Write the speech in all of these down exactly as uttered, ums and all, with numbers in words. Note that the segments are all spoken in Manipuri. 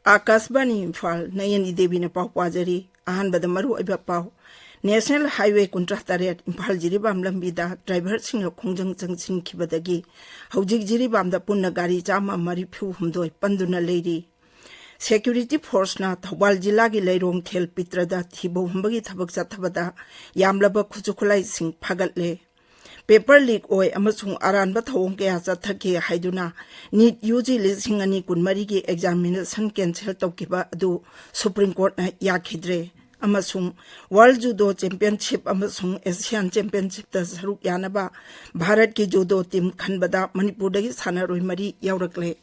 ꯑꯥꯀꯥꯁꯕꯥꯅꯤ ꯏꯝꯐꯥꯜ, ꯅꯌꯅꯤ ꯗꯦꯕꯤꯅ ꯄꯥꯎ ꯄꯥꯖꯔꯤ꯫ ꯑꯍꯥꯟꯕꯗ ꯃꯔꯨ ꯑꯣꯏꯕ ꯄꯥꯎ꯫ ꯅꯦꯁꯅꯦꯜ ꯍꯥꯏꯋꯦ ꯀꯨꯟꯊ꯭ꯔꯥ ꯇꯔꯦꯠ ꯏꯝꯐꯥꯜ ꯖꯤꯔꯤꯕꯥꯝ ꯂꯝꯕꯤꯗ ꯗ꯭ꯔꯥꯏꯚꯔꯁꯤꯡꯅ ꯈꯣꯡꯖꯪ ꯆꯪꯁꯤꯟꯈꯤꯕꯗꯒꯤ ꯍꯧꯖꯤꯛ ꯖꯤꯔꯤꯕꯥꯝꯗ ꯄꯨꯟꯅ ꯒꯥꯔꯤ ꯆꯥꯝꯃ ꯃꯔꯤꯐꯨ ꯍꯨꯝꯗꯣꯏ ꯄꯟꯗꯨꯅ ꯂꯩꯔꯤ꯫ ꯁꯦꯀ꯭ꯌꯨꯔꯤꯇꯤ ꯐꯣꯔꯁꯅ ꯊꯧꯕꯥꯜ ꯖꯤꯂꯥꯒꯤ ꯂꯩꯔꯣꯡ ꯊꯦꯜ ꯄꯤꯇ꯭ꯔꯗ ꯊꯤꯕ ꯍꯨꯝꯕꯒꯤ ꯊꯕꯛ ꯆꯠꯊꯕꯗ ꯌꯥꯝꯂꯕ ꯈꯨꯠꯁꯨ ꯈꯨꯠꯂꯥꯏꯁꯤꯡ ꯐꯥꯒꯠꯂꯦ꯫ ꯄꯦꯄꯔ ꯂꯤꯛ ꯑꯣꯏ ꯑꯃꯁꯨꯡ ꯑꯔꯥꯟꯕ ꯊꯧꯑꯣꯡ ꯀꯌꯥ ꯆꯠꯊꯈꯤ ꯍꯥꯏꯗꯨꯅ ꯅꯤꯠ ꯌꯨ ꯖꯤ ꯂꯤꯁꯤꯡ ꯑꯅꯤ ꯀꯨꯟꯃꯔꯤꯒꯤ ꯑꯦꯛꯖꯥꯃꯤꯅꯦꯁꯟ ꯀꯦꯟꯁꯦꯜ ꯇꯧꯈꯤꯕ ꯑꯗꯨ ꯁꯨꯄ꯭ꯔꯤꯝ ꯀꯣꯔꯠꯅ ꯌꯥꯈꯤꯗ꯭ꯔꯦ꯫ ꯑꯃꯁꯨꯡ ꯋꯥꯔꯜ ꯖꯨꯗꯣ ꯆꯦꯝꯄꯤꯌꯟꯁꯤꯞ ꯑꯃꯁꯨꯡ ꯑꯦꯁꯤꯌꯥꯟ ꯆꯦꯝꯄꯤꯌꯟꯁꯤꯞꯇ ꯁꯔꯨꯛ ꯌꯥꯅꯕ ꯚꯥꯔꯠꯀꯤ ꯖꯨꯗꯣ ꯇꯤꯝ ꯈꯟꯕꯗ ꯃꯅꯤꯄꯨꯔꯗꯒꯤ ꯁꯥꯟꯅꯔꯣꯏ ꯃꯔꯤ ꯌꯥꯎꯔꯛꯂꯦ꯫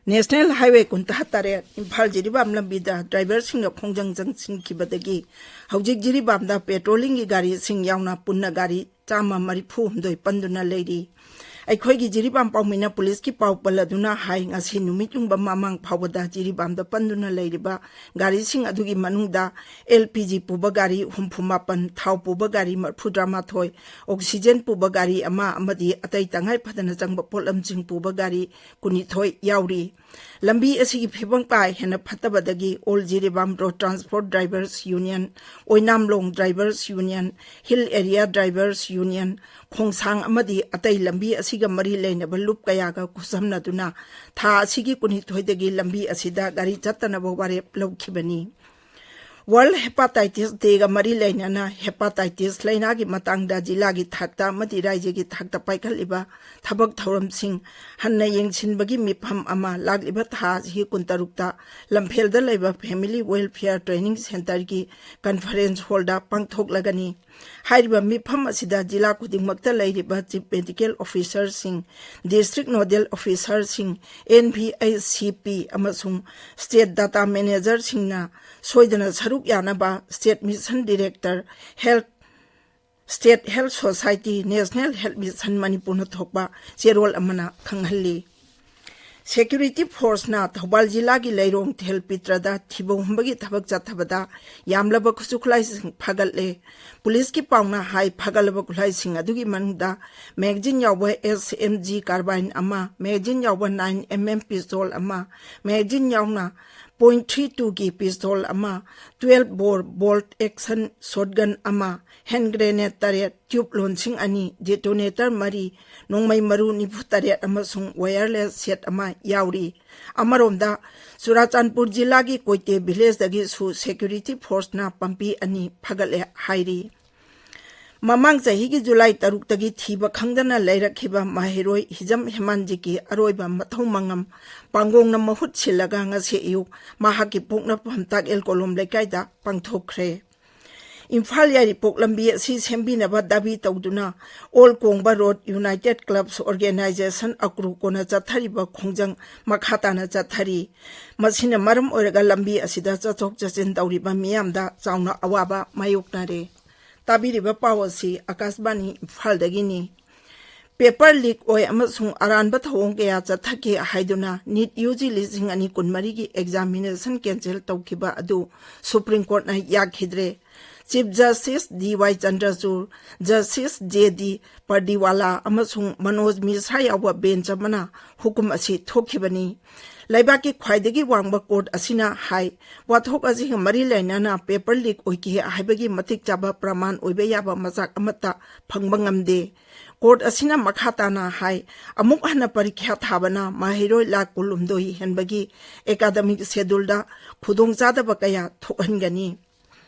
ꯅꯦꯁꯅꯦꯜ ꯍꯥꯏꯋꯦ ꯀꯨꯟꯊ꯭ꯔꯥ ꯇꯔꯦꯠ ꯏꯝꯐꯥꯜ ꯖꯤꯔꯤꯕꯥꯝ ꯂꯝꯕꯤꯗ ꯗ꯭ꯔꯥꯏꯚꯔꯁꯤꯡꯅ ꯈꯣꯡꯖꯪ ꯆꯪꯁꯤꯟꯈꯤꯕꯗꯒꯤ ꯍꯧꯖꯤꯛ ꯖꯤꯔꯤꯕꯥꯝꯗ ꯄꯦꯇ꯭ꯔꯣꯂꯤꯡꯒꯤ ꯒꯥꯔꯤꯁꯤꯡ ꯌꯥꯎꯅ ꯄꯨꯟꯅ ꯒꯥꯔꯤ ꯆꯥꯝꯃ ꯃꯔꯤꯐꯨ ꯍꯨꯝꯗꯣꯏ ꯄꯟꯗꯨꯅ ꯂꯩꯔꯤ꯫ ꯑꯩꯈꯣꯏꯒꯤ ꯖꯤꯔꯤꯕꯥꯝ ꯄꯥꯎꯃꯤꯅ ꯄꯨꯂꯤꯁꯀꯤ ꯄꯥꯎ ꯄꯜꯂꯗꯨꯅ ꯍꯥꯏ, ꯉꯁꯤ ꯅꯨꯃꯤꯠ ꯌꯨꯡꯕ ꯃꯃꯥꯡ ꯐꯥꯎꯕꯗ ꯖꯤꯔꯤꯕꯥꯝꯗ ꯄꯟꯗꯨꯅ ꯂꯩꯔꯤꯕ ꯒꯥꯔꯤꯁꯤꯡ ꯑꯗꯨꯒꯤ ꯃꯅꯨꯡꯗ ꯑꯦꯜ ꯄꯤ ꯖꯤ ꯄꯨꯕ ꯒꯥꯔꯤ ꯍꯨꯝꯐꯨ ꯃꯥꯄꯟ, ꯊꯥꯎ ꯄꯨꯕ ꯒꯥꯔꯤ ꯃꯔꯤꯐꯨꯇꯔꯥꯃꯥꯊꯣꯏ, ꯑꯣꯛꯁꯤꯖꯦꯟ ꯄꯨꯕ ꯒꯥꯔꯤ ꯑꯃ ꯑꯃꯗꯤ ꯑꯇꯩ ꯇꯉꯥꯏ ꯐꯗꯅ ꯆꯪꯕ ꯄꯣꯠꯂꯝꯁꯤꯡ ꯄꯨꯕ ꯒꯥꯔꯤ ꯀꯨꯟꯅꯤꯊꯣꯏ ꯌꯥꯎꯔꯤ꯫ ꯂꯝꯕꯤ ꯑꯁꯤꯒꯤ ꯐꯤꯕꯝ ꯀꯥ ꯍꯦꯟꯅ ꯐꯠꯇꯕꯗꯒꯤ all Jiribam road transport drivers union, Oinamlong drivers union, hill area drivers union, ꯈꯣꯡꯁꯥꯡ ꯑꯃꯗꯤ ꯑꯇꯩ ꯂꯝꯕꯤ ꯑꯁꯤꯒ ꯃꯔꯤ ꯂꯩꯅꯕ ꯂꯨꯞ ꯀꯌꯥꯒ ꯈꯨꯠꯁꯝꯅꯗꯨꯅ ꯊꯥ ꯑꯁꯤꯒꯤ ꯀꯨꯟꯅꯤꯊꯣꯏꯗꯒꯤ ꯂꯝꯕꯤ ꯑꯁꯤꯗ ꯒꯥꯔꯤ ꯆꯠꯇꯅꯕ ꯋꯥꯔꯦꯞ ꯂꯧꯈꯤꯕꯅꯤ꯫ ꯋꯥꯔꯜꯗ ꯍꯦꯄꯥꯇꯥꯏꯇꯤꯁ ꯗꯦꯒ ꯃꯔꯤ ꯂꯩꯅꯅ ꯍꯦꯄꯥꯇꯥꯏꯇꯤꯁ ꯂꯩꯅꯥꯒꯤ ꯃꯇꯥꯡꯗ ꯖꯤꯂꯥꯒꯤ ꯊꯥꯛꯇ ꯑꯃꯗꯤ ꯔꯥꯏꯖ꯭ꯌꯒꯤ ꯊꯥꯛꯇ ꯄꯥꯏꯈꯠꯂꯤꯕ ꯊꯕꯛ ꯊꯧꯔꯝꯁꯤꯡ ꯍꯟꯅ ꯌꯦꯡꯁꯤꯟꯕꯒꯤ ꯃꯤꯐꯝ ꯑꯃ ꯂꯥꯛꯂꯤꯕ ꯊꯥ ꯑꯁꯤꯒꯤ ꯀꯨꯟꯇꯔꯨꯛꯇ ꯂꯝꯐꯦꯜꯗ ꯂꯩꯕ ꯐꯦꯃꯤꯂꯤ ꯋꯦꯜꯐꯤꯌꯔ ꯇ꯭ꯔꯦꯅꯤꯡ ꯁꯦꯟꯇꯔꯒꯤ ꯀꯟꯐꯔꯦꯟꯁ ꯍꯣꯜꯗ ꯄꯥꯡꯊꯣꯛꯂꯒꯅꯤ꯫ ꯍꯥꯏꯔꯤꯕ ꯃꯤꯐꯝ ꯑꯁꯤꯗ ꯖꯤꯂꯥ ꯈꯨꯗꯤꯡꯃꯛꯇ ꯂꯩꯔꯤꯕ ꯆꯤꯐ ꯃꯦꯗꯤꯀꯦꯜ ꯑꯣꯐꯤꯁꯔꯁꯤꯡ, ꯗꯤꯁꯇ꯭ꯔꯤꯛ ꯅꯣꯗꯦꯜ ꯑꯣꯐꯤꯁꯔꯁꯤꯡ, N V I C P ꯑꯃꯁꯨꯡ ꯁ꯭ꯇꯦꯠ ꯗꯥꯇꯥ ꯃꯦꯅꯦꯖꯔꯁꯤꯡꯅ ꯁꯣꯏꯗꯅ ꯁꯔꯨꯛ ꯌꯥꯅꯕ state mission director, health, state health society, national health mission ꯃꯅꯤꯄꯨꯔꯅ ꯊꯣꯛꯄ ꯆꯦꯔꯣꯜ ꯑꯃꯅ ꯈꯪꯍꯜꯂꯤ꯫ Security forceꯅ ꯊꯧꯕꯥꯜ ꯖꯤꯂꯥꯒꯤ ꯂꯩꯔꯣꯡ ꯊꯦꯜ ꯄꯤꯇ꯭ꯔꯗ ꯊꯤꯕ ꯍꯨꯝꯕꯒꯤ ꯊꯕꯛ ꯆꯠꯊꯕꯗ ꯌꯥꯝꯂꯕ ꯈꯨꯠꯁꯨ ꯈꯨꯠꯂꯥꯏꯁꯤꯡ ꯐꯒꯠꯂꯦ꯫ ꯄꯨꯂꯤꯁꯀꯤ ꯄꯥꯎꯅ ꯍꯥꯏ, ꯐꯒꯠꯂꯕ ꯈꯨꯠꯂꯥꯏꯁꯤꯡ ꯑꯗꯨꯒꯤ ꯃꯅꯨꯡꯗ magazine ꯌꯥꯎꯕ S M G carbine ꯑꯃ, magazine ꯌꯥꯎꯕ nine M M pistol ꯑꯃ, magazine ꯌꯥꯎꯅ point three two ꯒꯤ pistol ꯑꯃ, twelve bore bolt action shotgun ꯑꯃ, hand grenade ꯇꯔꯦꯠ, tube ꯂꯣꯟꯁꯤꯡ ꯑꯅꯤ, detonator ꯃꯔꯤ, ꯅꯣꯡꯃꯩ ꯃꯔꯨ ꯅꯤꯐꯨ ꯇꯔꯦꯠ ꯑꯃꯁꯨꯡ wireless set ꯑꯃ ꯌꯥꯎꯔꯤ꯫ ꯑꯃꯔꯣꯝꯗ, ꯆꯨꯔꯥꯆꯥꯟꯄꯨꯔ ꯖꯤꯂꯥꯒꯤ ꯀꯣꯏꯇꯦ villageꯗꯒꯤꯁꯨ security forceꯅ ꯄꯥꯝꯕꯤ ꯑꯅꯤ ꯐꯒꯠꯂꯦ ꯍꯥꯏꯔꯤ꯫ ꯃꯃꯥꯡ ꯆꯍꯤꯒꯤ ꯖꯨꯂꯥꯏ ꯇꯔꯨꯛꯇꯒꯤ ꯊꯤꯕ ꯈꯪꯗꯅ ꯂꯩꯔꯛꯈꯤꯕ ꯃꯍꯩꯔꯣꯏ ꯍꯤꯖꯝ ꯍꯦꯃꯥꯟꯖꯤꯠꯀꯤ ꯑꯔꯣꯏꯕ ꯃꯊꯧ ꯃꯉꯝ ꯄꯥꯡꯒꯣꯡꯅ ꯃꯍꯨꯠ ꯁꯤꯜꯂꯒ ꯉꯁꯤ ꯑꯌꯨꯛ ꯃꯍꯥꯛꯀꯤ ꯄꯣꯛꯅꯐꯝ ꯇꯥꯛꯑꯦꯜ ꯀꯣꯂꯣꯝ ꯂꯩꯀꯥꯏꯗ ꯄꯥꯡꯊꯣꯛꯈ꯭ꯔꯦ꯫ ꯏꯝꯐꯥꯜ ꯌꯥꯏꯔꯤꯄꯣꯛ ꯂꯝꯕꯤ ꯑꯁꯤ ꯁꯦꯝꯕꯤꯅꯕ ꯗꯥꯕꯤ ꯇꯧꯗꯨꯅ ꯑꯣꯜ ꯀꯣꯡꯕ ꯔꯣꯗ ꯌꯨꯅꯥꯏꯇꯦꯗ ꯀ꯭ꯂꯕꯁ ꯑꯣꯔꯒꯦꯅꯥꯏꯖꯦꯁꯟ, ꯑꯀ꯭ꯔꯨꯀꯣꯅ ꯆꯠꯊꯔꯤꯕ ꯈꯣꯡꯖꯪ ꯃꯈꯥ ꯇꯥꯅ ꯆꯠꯊꯔꯤ꯫ ꯃꯁꯤꯅ ꯃꯔꯝ ꯑꯣꯏꯔꯒ ꯂꯝꯕꯤ ꯑꯁꯤꯗ ꯆꯠꯊꯣꯛ ꯆꯠꯁꯤꯟ ꯇꯧꯔꯤꯕ ꯃꯤꯌꯥꯝꯗ ꯆꯥꯎꯅ ꯑꯋꯥꯕ ꯃꯥꯌꯣꯛꯅꯔꯦ꯫ ꯇꯥꯕꯤꯔꯤꯕ ꯄꯥꯎ ꯑꯁꯤ ꯑꯀꯥꯁꯕꯥꯅꯤ ꯏꯝꯐꯥꯜꯗꯒꯤꯅꯤ꯫ Paper leak ꯑꯣꯏ ꯑꯃꯁꯨꯡ ꯑꯔꯥꯟꯕ ꯊꯧꯑꯣꯡ ꯀꯌꯥ ꯆꯠꯊꯈꯤ ꯍꯥꯏꯗꯨꯅ NEET UG ꯂꯤꯁꯤꯡ ꯑꯅꯤ ꯀꯨꯟꯃꯔꯤꯒꯤ examination cancel ꯇꯧꯈꯤꯕ ꯑꯗꯨ Supreme Courtꯅ ꯌꯥꯈꯤꯗ꯭ꯔꯦ꯫ Chief Justice D Y Chandrachud, Justice J D Pardiwala ꯑꯃꯁꯨꯡ ꯃꯅꯣꯖ ꯃꯤꯁ꯭ꯔꯥ ꯌꯥꯎꯕ bench ꯑꯃꯅ ꯍꯨꯀꯨꯝ ꯑꯁꯤ ꯊꯣꯛꯈꯤꯕꯅꯤ꯫ ꯂꯩꯕꯥꯛꯀꯤ ꯈ꯭ꯋꯥꯏꯗꯒꯤ ꯋꯥꯡꯕ court ꯑꯁꯤꯅ ꯍꯥꯏ, ꯋꯥꯊꯣꯛ ꯑꯁꯤꯒ ꯃꯔꯤ ꯂꯩꯅꯅ paper leak ꯑꯣꯏꯈꯤ ꯍꯥꯏꯕꯒꯤ ꯃꯇꯤꯛ ꯆꯥꯕ ꯄ꯭ꯔꯃꯥꯟ ꯑꯣꯏꯕ ꯌꯥꯕ ꯃꯆꯥꯛ ꯑꯃꯠꯇ ꯐꯪꯕ ꯉꯝꯗꯦ꯫ Court ꯑꯁꯤꯅ ꯃꯈꯥ ꯇꯥꯅ ꯍꯥꯏ, ꯑꯃꯨꯛ ꯍꯟꯅ ꯄꯔꯤꯈ꯭ꯌꯥ ꯊꯥꯕꯅ ꯃꯍꯩꯔꯣꯏ ꯂꯥꯈ ꯀꯨꯟꯍꯨꯝꯗꯣꯏ ꯍꯦꯟꯕꯒꯤ academic scheduleꯗ ꯈꯨꯗꯣꯡꯆꯥꯗꯕ ꯀꯌꯥ ꯊꯣꯛꯍꯟꯒꯅꯤ꯫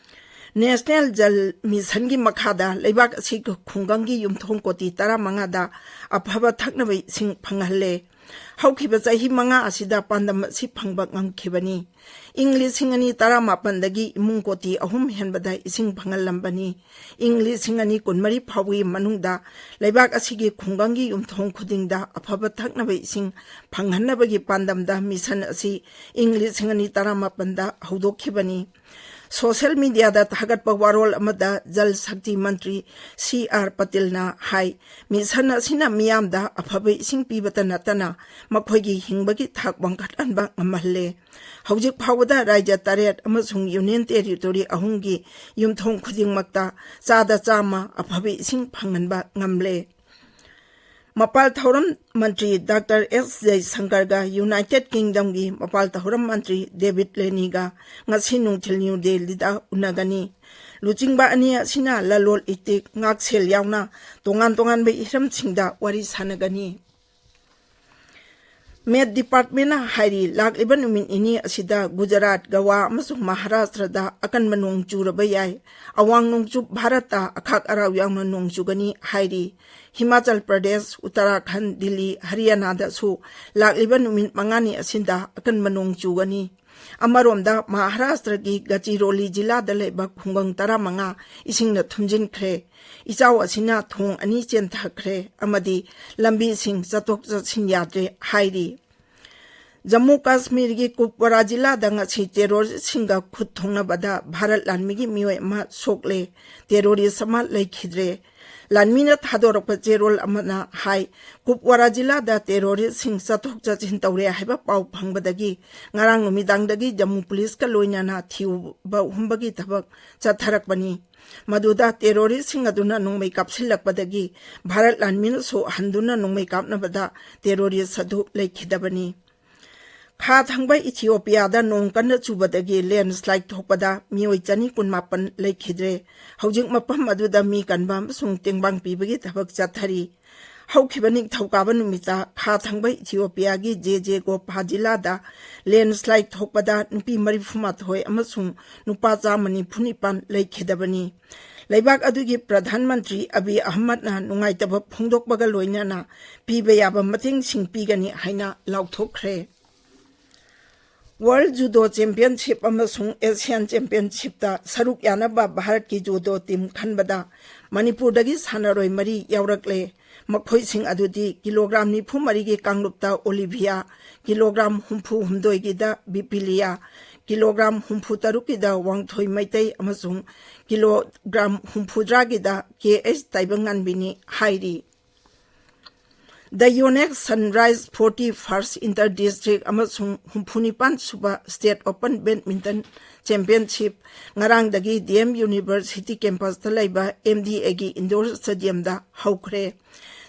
National Jal Missionꯒꯤ ꯃꯈꯥꯗ ꯂꯩꯕꯥꯛ ꯑꯁꯤꯒꯤ ꯈꯨꯡꯒꯪꯒꯤ ꯌꯨꯝꯊꯣꯡ ꯀꯣꯇꯤ ꯇꯔꯥꯃꯉꯥꯗ ꯑꯐꯕ ꯊꯛꯅꯕ ꯏꯁꯤꯡ ꯐꯪꯍꯜꯂꯦ꯫ ꯍꯧꯈꯤꯕ ꯆꯍꯤ ꯃꯉꯥ ꯑꯁꯤꯗ ꯄꯥꯟꯗꯝ ꯑꯁꯤ ꯐꯪꯕ ꯉꯝꯈꯤꯕꯅꯤ꯫ ꯏꯪ ꯂꯤꯁꯤꯡ ꯑꯅꯤ ꯇꯔꯥꯃꯥꯄꯟꯗꯒꯤ ꯏꯃꯨꯡ ꯀꯣꯇꯤ ꯑꯍꯨꯝ ꯍꯦꯟꯕꯗ ꯏꯁꯤꯡ ꯐꯪꯍꯜꯂꯝꯕꯅꯤ꯫ ꯏꯪ ꯂꯤꯁꯤꯡ ꯑꯅꯤ ꯀꯨꯟꯃꯔꯤ ꯐꯥꯎꯕꯒꯤ ꯃꯅꯨꯡꯗ ꯂꯩꯕꯥꯛ ꯑꯁꯤꯒꯤ ꯈꯨꯡꯒꯪꯒꯤ ꯌꯨꯝꯊꯣꯡ ꯈꯨꯗꯤꯡꯗ ꯑꯐꯕ ꯊꯛꯅꯕ ꯏꯁꯤꯡ ꯐꯪꯍꯟꯅꯕꯒꯤ ꯄꯥꯟꯗꯝꯗ mission ꯑꯁꯤ ꯏꯪ ꯂꯤꯁꯤꯡ ꯑꯅꯤ ꯇꯔꯥꯃꯥꯄꯟꯗ ꯍꯧꯗꯣꯛꯈꯤꯕꯅꯤ꯫ ꯁꯣꯁꯤꯌꯦꯜ ꯃꯤꯗꯤꯌꯥꯗ ꯊꯥꯒꯠꯄ ꯋꯥꯔꯣꯜ ꯑꯃꯗ ꯖꯜ ꯁꯛꯇꯤ ꯃꯟꯇ꯭ꯔꯤ ꯁꯤ ꯑꯥꯔ ꯄꯇꯤꯜꯅ ꯍꯥꯏ, ꯃꯤꯁꯟ ꯑꯁꯤꯅ ꯃꯤꯌꯥꯝꯗ ꯑꯐꯕ ꯏꯁꯤꯡ ꯄꯤꯕꯇ ꯅꯠꯇꯅ ꯃꯈꯣꯏꯒꯤ ꯍꯤꯡꯕꯒꯤ ꯊꯥꯛ ꯋꯥꯡꯈꯠꯍꯟꯕ ꯉꯝꯍꯜꯂꯦ꯫ ꯍꯧꯖꯤꯛ ꯐꯥꯎꯕꯗ ꯔꯥꯖ꯭ꯌ ꯇꯔꯦꯠ ꯑꯃꯁꯨꯡ ꯌꯨꯅꯤꯌꯟ ꯇꯦꯔꯤꯇꯣꯔꯤ ꯑꯍꯨꯝꯒꯤ ꯌꯨꯝꯊꯣꯡ ꯈꯨꯗꯤꯡꯃꯛꯇ ꯆꯥꯗ ꯆꯥꯝꯃ ꯑꯐꯕ ꯏꯁꯤꯡ ꯐꯪꯍꯟꯕ ꯉꯝꯂꯦ꯫ ꯃꯄꯥꯜ ꯊꯧꯔꯝ ꯃꯟꯇ꯭ꯔꯤ ꯗꯥꯛꯇꯔ ꯑꯦꯁ ꯖꯌꯁꯪꯀꯔꯒ ꯌꯨꯅꯥꯏꯇꯦꯗ ꯀꯤꯡꯗꯝꯒꯤ ꯃꯄꯥꯜ ꯊꯧꯔꯝ ꯃꯟꯇ꯭ꯔꯤ ꯗꯦꯕꯤꯗ ꯂꯦꯅꯤꯒ ꯉꯁꯤ ꯅꯨꯡꯊꯤꯜ ꯅ꯭ꯌꯨ ꯗꯦꯜꯂꯤꯗ ꯎꯅꯒꯅꯤ꯫ ꯂꯨꯆꯤꯡꯕ ꯑꯅꯤ ꯑꯁꯤꯅ ꯂꯂꯣꯜ ꯏꯇꯤꯛ, ꯉꯥꯛꯁꯦꯜ ꯌꯥꯎꯅ ꯇꯣꯉꯥꯟ ꯇꯣꯉꯥꯟꯕ ꯍꯤꯔꯝꯁꯤꯡꯗ ꯋꯥꯔꯤ ꯁꯥꯟꯅꯒꯅꯤ꯫ ꯃꯦꯠ ꯗꯤꯄꯥꯔꯠꯃꯦꯟꯅ ꯍꯥꯏꯔꯤ, ꯂꯥꯛꯂꯤꯕ ꯅꯨꯃꯤꯠ ꯅꯤꯅꯤ ꯑꯁꯤꯗ ꯒꯨꯖꯔꯥꯠ, ꯒꯋꯥ ꯑꯃꯁꯨꯡ ꯃꯍꯥꯔꯥꯁꯇ꯭ꯔꯗ ꯑꯀꯟꯕ ꯅꯣꯡ ꯆꯨꯔꯕ ꯌꯥꯏ꯫ ꯑꯋꯥꯡ ꯅꯣꯡꯆꯨꯞ ꯚꯥꯔꯠꯇ ꯑꯈꯥꯛ ꯑꯔꯥꯎ ꯌꯥꯎꯅ ꯅꯣꯡ ꯆꯨꯒꯅꯤ ꯍꯥꯏꯔꯤ꯫ ꯍꯤꯃꯥꯆꯜ ꯄ꯭ꯔꯗꯦꯁ, ꯎꯠꯇꯔꯥꯈꯟꯗ, ꯗꯤꯜꯂꯤ, ꯍꯔꯤꯌꯥꯅꯥꯗꯁꯨ ꯂꯥꯛꯂꯤꯕ ꯅꯨꯃꯤꯠ ꯃꯉꯥꯅꯤ ꯑꯁꯤꯗ ꯑꯀꯟꯕ ꯅꯣꯡ ꯆꯨꯒꯅꯤ꯫ ꯑꯃꯔꯣꯝꯗ, ꯃꯍꯥꯔꯥꯁꯇ꯭ꯔꯒꯤ ꯒꯆꯤꯔꯣꯂꯤ ꯖꯤꯂꯥꯗ ꯂꯩꯕ ꯈꯨꯡꯒꯪ ꯇꯔꯥꯃꯉꯥ ꯏꯁꯤꯡꯅ ꯊꯨꯝꯖꯤꯟꯈ꯭ꯔꯦ꯫ ꯏꯆꯥꯎ ꯑꯁꯤꯅ ꯊꯣꯡ ꯑꯅꯤ ꯆꯦꯟꯊꯈ꯭ꯔꯦ ꯑꯃꯗꯤ ꯂꯝꯕꯤꯁꯤꯡ ꯆꯠꯊꯣꯛ ꯆꯠꯁꯤꯟ ꯌꯥꯗ꯭ꯔꯦ ꯍꯥꯏꯔꯤ꯫ ꯖꯝꯃꯨ ꯀꯥꯁꯃꯤꯔꯒꯤ ꯀꯨꯞꯋꯥꯔꯥ ꯖꯤꯂꯥꯗ ꯉꯁꯤ ꯇꯦꯔꯣꯔꯤꯁ꯭ꯠꯁꯤꯡꯒ ꯈꯨꯠ ꯊꯣꯛꯅꯕꯗ ꯚꯥꯔꯠ ꯂꯥꯟꯃꯤꯒꯤ ꯃꯤꯑꯣꯏ ꯑꯃ ꯁꯣꯛꯂꯦ꯫ ꯇꯦꯔꯣꯔꯤꯁ꯭ꯠ ꯑꯃ ꯂꯩꯈꯤꯗ꯭ꯔꯦ꯫ ꯂꯥꯟꯃꯤꯅ ꯊꯥꯗꯣꯔꯛꯄ ꯆꯦꯔꯣꯜ ꯑꯃꯅ ꯍꯥꯏ, ꯀꯨꯞꯋꯥꯔꯥ ꯖꯤꯂꯥꯗ ꯇꯦꯔꯣꯔꯤꯁ꯭ꯠꯁꯤꯡ ꯆꯠꯊꯣꯛ ꯆꯠꯁꯤꯟ ꯇꯧꯔꯦ ꯍꯥꯏꯕ ꯄꯥꯎ ꯐꯪꯕꯗꯒꯤ ꯉꯔꯥꯡ ꯅꯨꯃꯤꯗꯥꯡꯗꯒꯤ ꯖꯝꯃꯨ ꯄꯨꯂꯤꯁꯀ ꯂꯣꯏꯅꯅ ꯊꯤꯕ ꯍꯨꯝꯕꯒꯤ ꯊꯕꯛ ꯆꯠꯊꯔꯛꯄꯅꯤ꯫ ꯃꯗꯨꯗ ꯇꯦꯔꯣꯔꯤꯁ꯭ꯠꯁꯤꯡ ꯑꯗꯨꯅ ꯅꯣꯡꯃꯩ ꯀꯥꯞꯁꯤꯜꯂꯛꯄꯗꯒꯤ ꯚꯥꯔꯠ ꯂꯥꯟꯃꯤꯅꯁꯨ ꯍꯟꯗꯨꯅ ꯅꯣꯡꯃꯩ ꯀꯥꯞꯅꯕꯗ ꯇꯦꯔꯣꯔꯤꯁ꯭ꯠ ꯑꯗꯨ ꯂꯩꯈꯤꯗꯕꯅꯤ꯫ ꯈꯥ ꯊꯪꯕ ꯏꯊꯤꯑꯣꯄꯤꯌꯥꯗ ꯅꯣꯡ ꯀꯟꯅ ꯆꯨꯕꯗꯒꯤ ꯂꯦꯟꯁ꯭ꯂꯥꯏꯗ ꯊꯣꯛꯄꯗ ꯃꯤꯑꯣꯏ ꯆꯅꯤ ꯀꯨꯟꯃꯥꯄꯟ ꯂꯩꯈꯤꯗ꯭ꯔꯦ꯫ ꯍꯧꯖꯤꯛ ꯃꯐꯝ ꯑꯗꯨꯗ ꯃꯤ ꯀꯟꯕ ꯑꯃꯁꯨꯡ ꯇꯦꯡꯕꯥꯡ ꯄꯤꯕꯒꯤ ꯊꯕꯛ ꯆꯠꯊꯔꯤ꯫ ꯍꯧꯈꯤꯕ ꯅꯤꯡꯊꯧꯀꯥꯕ ꯅꯨꯃꯤꯠꯇ ꯈꯥ ꯊꯪꯕ ꯏꯊꯤꯑꯣꯄꯤꯌꯥꯒꯤ ꯖꯦ ꯖꯦ ꯒꯣꯐꯥ ꯖꯤꯂꯥꯗ ꯂꯦꯟꯁ꯭ꯂꯥꯏꯗ ꯊꯣꯛꯄꯗ ꯅꯨꯄꯤ ꯃꯔꯤꯐꯨꯃꯥꯊꯣꯏ ꯑꯃꯁꯨꯡ ꯅꯨꯄꯥ ꯆꯥꯝꯃ ꯅꯤꯐꯨ ꯅꯤꯄꯥꯟ ꯂꯩꯈꯤꯗꯕꯅꯤ꯫ ꯂꯩꯕꯥꯛ ꯑꯗꯨꯒꯤ ꯄ꯭ꯔꯙꯥꯟ ꯃꯟꯇ꯭ꯔꯤ ꯑꯕꯤ ꯑꯍꯃꯗꯅ ꯅꯨꯡꯉꯥꯏꯇꯕ ꯐꯣꯡꯗꯣꯛꯄꯒ ꯂꯣꯏꯅꯅ ꯄꯤꯕ ꯌꯥꯕ ꯃꯇꯦꯡꯁꯤꯡ ꯄꯤꯒꯅꯤ ꯍꯥꯏꯅ ꯂꯥꯎꯊꯣꯛꯈ꯭ꯔꯦ꯫ ꯋꯥꯔꯜꯗ ꯖꯨꯗꯣ ꯆꯦꯝꯄꯤꯌꯟꯁꯤꯞ ꯑꯃꯁꯨꯡ ꯑꯦꯁꯤꯌꯥꯟ ꯆꯦꯝꯄꯤꯌꯟꯁꯤꯞꯇ ꯁꯔꯨꯛ ꯌꯥꯅꯕ ꯚꯥꯔꯠꯀꯤ ꯖꯨꯗꯣ ꯇꯤꯝ ꯈꯟꯕꯗ ꯃꯅꯤꯄꯨꯔꯗꯒꯤ ꯁꯥꯟꯅꯔꯣꯏ ꯃꯔꯤ ꯌꯥꯎꯔꯛꯂꯦ꯫ ꯃꯈꯣꯏꯁꯤꯡ ꯑꯗꯨꯗꯤ ꯀꯤꯂꯣꯒ꯭ꯔꯥꯝ ꯅꯤꯐꯨ ꯃꯔꯤꯒꯤ ꯀꯥꯡꯂꯨꯞꯇ ꯑꯣꯂꯤꯚꯤꯌꯥ, ꯀꯤꯂꯣꯒ꯭ꯔꯥꯝ ꯍꯨꯝꯐꯨ ꯍꯨꯝꯗꯣꯏꯒꯤꯗ ꯕꯤꯄꯤꯂꯤꯌꯥ, ꯀꯤꯂꯣꯒ꯭ꯔꯥꯝ ꯍꯨꯝꯐꯨ ꯇꯔꯨꯛꯀꯤꯗ ꯋꯥꯡꯊꯣꯏ ꯃꯩꯇꯩ ꯑꯃꯁꯨꯡ ꯀꯤꯂꯣꯒ꯭ꯔꯥꯝ ꯍꯨꯝꯐꯨꯇꯔꯥꯒꯤꯗ ꯀꯦ ꯑꯦꯁ ꯇꯥꯏꯕꯪꯉꯥꯟꯕꯤꯅꯤ ꯍꯥꯏꯔꯤ꯫ The Yonex Sunrise forty first Inter District ꯑꯃꯁꯨꯡ ꯍꯨꯝꯐꯨꯅꯤꯄꯥꯟ ꯁꯨꯕ State Open Badminton Championship ꯉꯔꯥꯡꯗꯒꯤ ꯗꯤ ꯑꯦꯝ ꯌꯨꯅꯤꯚꯔꯁꯤꯇꯤ ꯀꯦꯝꯄꯁꯇ ꯂꯩꯕ ꯑꯦꯝ ꯗꯤ ꯑꯦꯒꯤ indoor stadiumꯗ ꯍꯧꯈ꯭ꯔꯦ꯫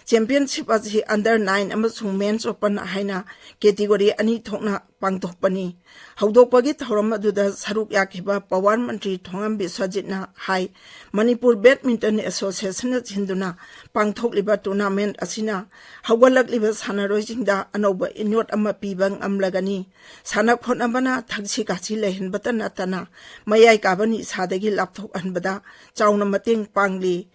Championship ꯑꯁꯤ under nine ꯑꯃꯁꯨꯡ Men's Open ꯍꯥꯏꯅ category ꯑꯅꯤ ꯊꯣꯛꯅ ꯄꯥꯡꯊꯣꯛꯄꯅꯤ꯫ ꯍꯧꯗꯣꯛꯄꯒꯤ ꯊꯧꯔꯝ ꯑꯗꯨꯗ ꯁꯔꯨꯛ ꯌꯥꯈꯤꯕ ꯄꯋꯥꯔ ꯃꯟꯇ꯭ꯔꯤ ꯊꯣꯉꯝꯕꯤ ꯁꯖꯤꯠꯅ ꯍꯥꯏ, ꯃꯅꯤꯄꯨꯔ Badminton Associationꯅ ꯁꯤꯟꯗꯨꯅ ꯄꯥꯡꯊꯣꯛꯂꯤꯕ tournamentꯑꯁꯤꯅ ꯍꯧꯒꯠꯂꯛꯂꯤꯕ ꯁꯥꯟꯅꯔꯣꯏꯁꯤꯡꯗ ꯑꯅꯧꯕ ꯏꯅꯣꯠ ꯑꯃ ꯄꯤꯕ ꯉꯝꯂꯒꯅꯤ꯫ ꯁꯥꯟꯅ ꯈꯣꯠꯅꯕꯅ ꯊꯛꯁꯤ ꯈꯥꯁꯤ ꯂꯩꯍꯟꯕꯇ ꯅꯠꯇꯅ ꯃꯌꯥꯏ ꯀꯥꯕ ꯅꯤꯁꯥꯗꯒꯤ ꯂꯥꯞꯊꯣꯛꯍꯟꯕꯗ ꯆꯥꯎꯅ ꯃꯇꯦꯡ ꯄꯥꯡꯂꯤ꯫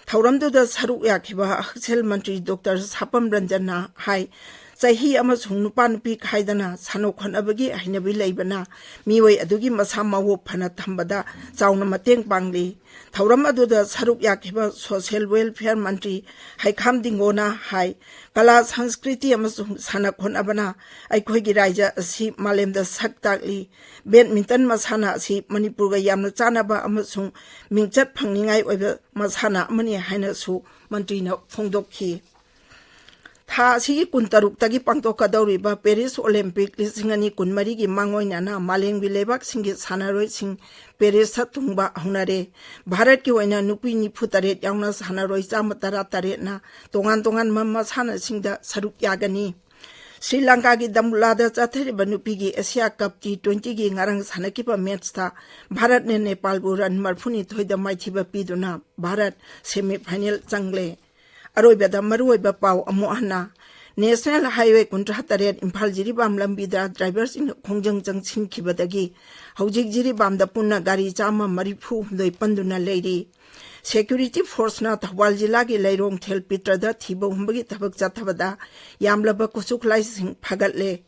ꯊꯧꯔꯝꯗꯨꯗ ꯁꯔꯨꯛ ꯌꯥꯈꯤꯕ ꯍꯛꯁꯦꯜ ꯃꯟꯇ꯭ꯔꯤ ꯗꯣꯛꯇꯔ ꯁꯥꯄꯝ ꯔꯟꯖꯟꯅ ꯍꯥꯏ, ꯆꯍꯤ ꯑꯃꯁꯨꯡ ꯅꯨꯄꯥ ꯅꯨꯄꯤ ꯈꯥꯏꯗꯅ ꯁꯥꯟꯅ ꯈꯣꯠꯅꯕꯒꯤ ꯍꯩꯅꯕꯤ ꯂꯩꯕꯅ ꯃꯤꯑꯣꯏ ꯑꯗꯨꯒꯤ ꯃꯁꯥ ꯃꯎ ꯐꯅ ꯊꯝꯕꯗ ꯆꯥꯎꯅ ꯃꯇꯦꯡ ꯄꯥꯡꯂꯤ꯫ ꯊꯧꯔꯝ ꯑꯗꯨꯗ ꯁꯔꯨꯛ ꯌꯥꯈꯤꯕ social welfare ꯃꯟꯇ꯭ꯔꯤ ꯍꯩꯈꯥꯝ ꯗꯤꯡꯒꯣꯅ ꯍꯥꯏ, ꯀꯂꯥ ꯁꯪꯁꯀ꯭ꯔꯤꯇꯤ ꯑꯃꯁꯨꯡ ꯁꯥꯟꯅ ꯈꯣꯠꯅꯕꯅ ꯑꯩꯈꯣꯏꯒꯤ ꯔꯥꯏꯖ ꯑꯁꯤ ꯃꯥꯂꯦꯝꯗ ꯁꯛ ꯇꯥꯛꯂꯤ꯫ Badminton ꯃꯁꯥꯟꯅ ꯑꯁꯤ ꯃꯅꯤꯄꯨꯔꯒ ꯌꯥꯝꯅ ꯆꯥꯟꯅꯕ ꯑꯃꯁꯨꯡ ꯃꯤꯡꯆꯠ ꯐꯪꯅꯤꯡꯉꯥꯏ ꯑꯣꯏꯕ ꯃꯁꯥꯟꯅ ꯑꯃꯅꯤ ꯍꯥꯏꯅꯁꯨ ꯃꯟꯇ꯭ꯔꯤꯅ ꯐꯣꯡꯗꯣꯛꯈꯤ꯫ ꯊꯥ ꯑꯁꯤꯒꯤ ꯀꯨꯟꯇꯔꯨꯛꯇꯒꯤ ꯄꯥꯡꯊꯣꯛꯀꯗꯧꯔꯤꯕ Paris Olympic ꯂꯤꯁꯤꯡ ꯑꯅꯤ ꯀꯨꯟꯃꯔꯤꯒꯤ ꯃꯥꯡꯑꯣꯏꯅꯅ ꯃꯥꯂꯦꯝꯒꯤ ꯂꯩꯕꯥꯛꯁꯤꯡꯒꯤ ꯁꯥꯟꯅꯔꯣꯏꯁꯤꯡ ꯄꯦꯔꯤꯁꯇ ꯊꯨꯡꯕ ꯍꯧꯅꯔꯦ꯫ ꯚꯥꯔꯠꯀꯤ ꯑꯣꯏꯅ ꯅꯨꯄꯤ ꯅꯤꯐꯨ ꯇꯔꯦꯠ ꯌꯥꯎꯅ ꯁꯥꯟꯅꯔꯣꯏ ꯆꯥꯝꯃ ꯇꯔꯥ ꯇꯔꯦꯠꯅ ꯇꯣꯉꯥꯟ ꯇꯣꯉꯥꯟꯕ ꯃꯁꯥꯟꯅꯁꯤꯡꯗ ꯁꯔꯨꯛ ꯌꯥꯒꯅꯤ꯫ ꯁ꯭ꯔꯤ ꯂꯪꯀꯥꯒꯤ ꯗꯝꯕꯨꯂꯥꯗ ꯆꯠꯊꯔꯤꯕ ꯅꯨꯄꯤꯒꯤ ꯑꯦꯁꯤꯌꯥ ꯀꯞ ꯇꯤ ꯇ꯭ꯋꯦꯟꯇꯤꯒꯤ ꯉꯔꯥꯡ ꯁꯥꯟꯅꯈꯤꯕ ꯃꯦꯠꯁꯇ ꯚꯥꯔꯠꯅ ꯅꯦꯄꯥꯜꯕꯨ ꯔꯟ ꯃꯔꯤꯐꯨꯅꯤꯊꯣꯏꯗ ꯃꯥꯏꯊꯤꯕ ꯄꯤꯗꯨꯅ ꯚꯥꯔꯠ semi final ꯆꯪꯂꯦ꯫ ꯑꯔꯣꯏꯕꯗ ꯃꯔꯨꯑꯣꯏꯕ ꯄꯥꯎ ꯑꯃꯨꯛ ꯍꯟꯅ꯫ National Highway ꯀꯨꯟꯊ꯭ꯔꯥ ꯇꯔꯦꯠ ꯏꯝꯐꯥꯜ ꯖꯤꯔꯤꯕꯥꯝ ꯂꯝꯕꯤꯗ ꯗ꯭ꯔꯥꯏꯚꯔꯁꯤꯡꯅ ꯈꯣꯡꯖꯪ ꯆꯪꯁꯤꯟꯈꯤꯕꯗꯒꯤ ꯍꯧꯖꯤꯛ ꯖꯤꯔꯤꯕꯥꯝꯗ ꯄꯨꯟꯅ ꯒꯥꯔꯤ ꯆꯥꯝꯃ ꯃꯔꯤꯐꯨ ꯍꯨꯝꯗꯣꯏ ꯄꯟꯗꯨꯅ ꯂꯩꯔꯤ꯫ Security forceꯅ ꯊꯧꯕꯥꯜ ꯖꯤꯂꯥꯒꯤ ꯂꯩꯔꯣꯡ ꯊꯦꯜ ꯄꯤꯇ꯭ꯔꯗ ꯊꯤꯕ ꯍꯨꯝꯕꯒꯤ ꯊꯕꯛ ꯆꯠꯊꯕꯗ ꯌꯥꯝꯂꯕ ꯈꯨꯠꯁꯨ ꯈꯨꯠꯂꯥꯏꯁꯤꯡ ꯐꯒꯠꯂꯦ꯫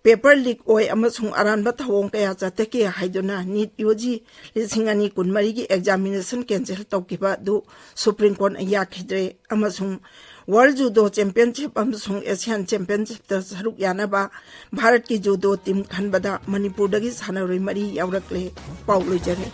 Paper leak ꯑꯣꯏ ꯑꯃꯁꯨꯡ ꯑꯔꯥꯟꯕ ꯊꯧꯑꯣꯡ ꯀꯌꯥ ꯆꯠꯊꯈꯤ ꯍꯥꯏꯗꯨꯅ ꯅꯤꯠ ꯌꯨ ꯖꯤ ꯂꯤꯁꯤꯡ ꯑꯅꯤ ꯀꯨꯟꯃꯔꯤꯒꯤ examination cancel ꯇꯧꯈꯤꯕ ꯑꯗꯨ Supreme Courtꯅ ꯌꯥꯈꯤꯗ꯭ꯔꯦ ꯑꯃꯁꯨꯡ ꯋꯥꯔꯜ ꯖꯨꯗꯣ ꯆꯦꯝꯄꯤꯌꯟꯁꯤꯞ ꯑꯃꯁꯨꯡ ꯑꯦꯁꯤꯌꯥꯟ ꯆꯦꯝꯄꯤꯌꯟꯁꯤꯞꯇ ꯁꯔꯨꯛ ꯌꯥꯅꯕ ꯚꯥꯔꯠꯀꯤ ꯖꯨꯗꯣ ꯇꯤꯝ ꯈꯟꯕꯗ ꯃꯅꯤꯄꯨꯔꯗꯒꯤ ꯁꯥꯟꯅꯔꯣꯏ ꯃꯔꯤ ꯌꯥꯎꯔꯛꯂꯦ꯫ ꯄꯥꯎ ꯂꯣꯏꯖꯔꯦ꯫